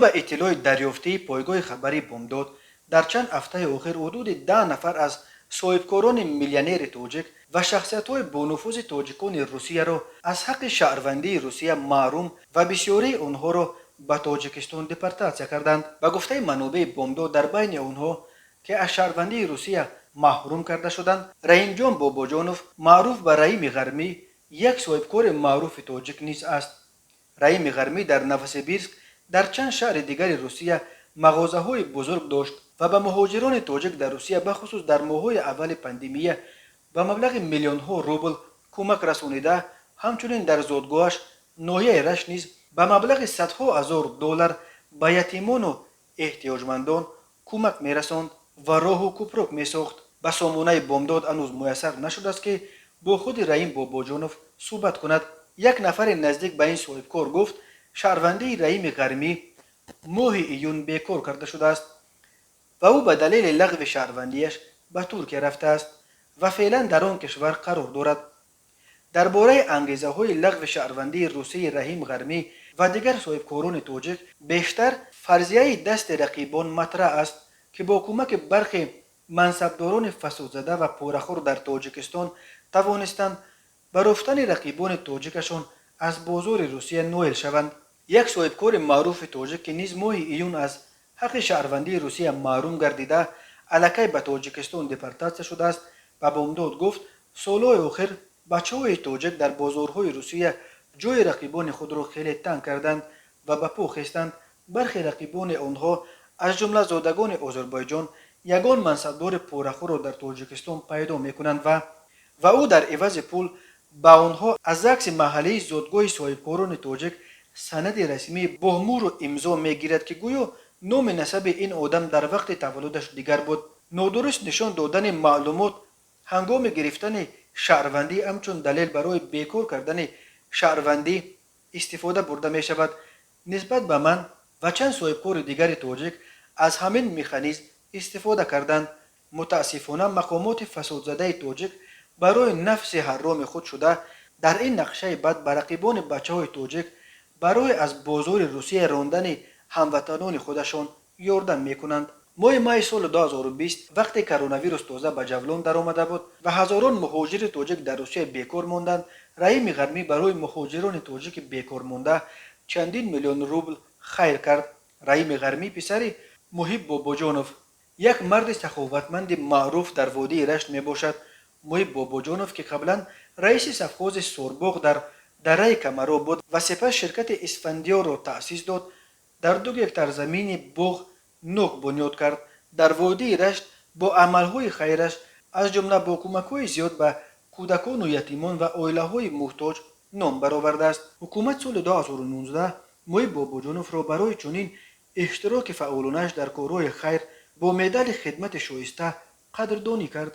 Бино ба иттилои дарёфтии пойгоҳи хабарии Бомдод, дар чанд ҳафтаи охир ҳудуди 10 нафар аз соҳибкорони миллионери тоҷик ва шахсиятҳои бонуфузи тоҷикони Русияро аз ҳаққи шаҳрвандии Русия маҳрум ва бисёрии онҳоро ба Тоҷикистон депортатсия карданд. Ба гуфтаи манобеи Бомдод, дар байни онҳо, ки аз шаҳрвандии Русия маҳрум карда шуданд, Раҳимҷон Бобоҷонов, маъруф ба Раҳими Ғармӣ, як соҳибкори маъруфи тоҷик низ аст. Раҳими Ғармӣ дар Новосибирск, дар чанд шаҳри дигари Русия мағозаҳои бузург дошт ва ба муҳоҷирони тоҷик дар Русия, бахусус дар моҳҳои аввали пандемия, ба маблағи миллионҳо рубл кӯмак расонида, ҳамчунин дар зодгоҳаш, ноҳияи Рашт, низ ба маблағи садҳо ҳазор доллар ба ятимону эҳтиёҷмандон кӯмак мерасонд ва роҳу кӯпрук месохт. Ба сомонаи Бомдод ҳанӯз муяссар нашудааст, ки бо худи Раҳим Бобоҷонов суҳбат кунад. Як нафари наздик ба ин соҳибкор гуфт, шаҳрвандии Раҳими Ғармӣ моҳи июн бекор карда шудааст ва ӯ ба далели лағви шаҳрвандиаш ба Туркия рафтааст ва феълан дар он кишвар қарор дорад. Дар бораи ангезаҳои лағви шаҳрвандии русии Раҳим Ғармӣ ва дигар соҳибкорони тоҷик бештар фарзияи дасти рақибон матраҳ аст, ки бо кӯмаки бархе мансабдорони фасодзада ва порахӯр дар Тоҷикистон тавонистанд ба руфтани рақибони тоҷикашон аз бозори Русия ноил шаванд. Як соҳибкори маъруфи тоҷик, ки низ моҳи июн аз ҳаққи шаҳрвандии Русия маҳрум гардида, аллакай ба Тоҷикистон депортатсия шудааст, ба Бомдод гуфт, солҳои охир бачаҳои тоҷик дар бозорҳои Русия ҷои рақибони худро хеле танг карданд ва ба по хестанд. Бархе рақибони онҳо, аз ҷумла зодагони Озарбойҷон, ягон мансабдори порахӯрро дар Тоҷикистон пайдо мекунанд ва ӯ дар ивази пул ба онҳо аз ЗАГСи маҳаллии зодгоҳи соҳибкорони тоҷик санади расмӣ бо муҳру имзо мегирад, ки гӯё номи насаби ин одам дар вақти таваллудаш дигар буд. Нодуруст нишон додани маълумот ҳангоми гирифтани шаҳрвандӣ ҳамчун далел барои бекор кардани шаҳрвандӣ истифода бурда мешавад. Нисбат ба ман ва чанд соҳибкори дигари тоҷик аз ҳамин механизм истифода карданд. Мутаассифона, мақомоти фасодзадаи тоҷик барои нафси ҳарроми худ шуда, дар ин нақшаи бад ба рақибони бачаҳои тоҷик барои аз бозори Русия рондани ҳамватанони худашон ёрдам мекунанд. Моҳи майи соли 2020, вақте коронавирус тоза ба ҷавлон даромада буд ва ҳазорон муҳоҷири тоҷик дар Русия бекор монданд, Раҳими Ғармӣ барои муҳоҷирони тоҷики бекормонда чандин миллион рубл хайр кард. Раҳими Ғармӣ писари Муҳиб Бобоҷонов, як марди саховатманди маъруф дар водии Рашт мебошад. Муҳиб Бобоҷонов, ки қаблан раиси совхози Сурбоғ дар дараи Камаро буд ва сипас ширкати Исфандиёрро таъсис дод, дар 2 гектар замини боғ нок бунёд кард. Дар водии Рашт бо амалҳои хайраш, аз ҷумла бо кӯмакҳои зиёд ба кӯдакону ятимон ва оилаҳои муҳтоҷ ном баровардааст. Ҳукумат соли 2019 Муҳиб Бобоҷоновро барои чунин иштироки фаъолонааш дар корҳои хайр бо медали Хидмати шоиста қадрдонӣ кард.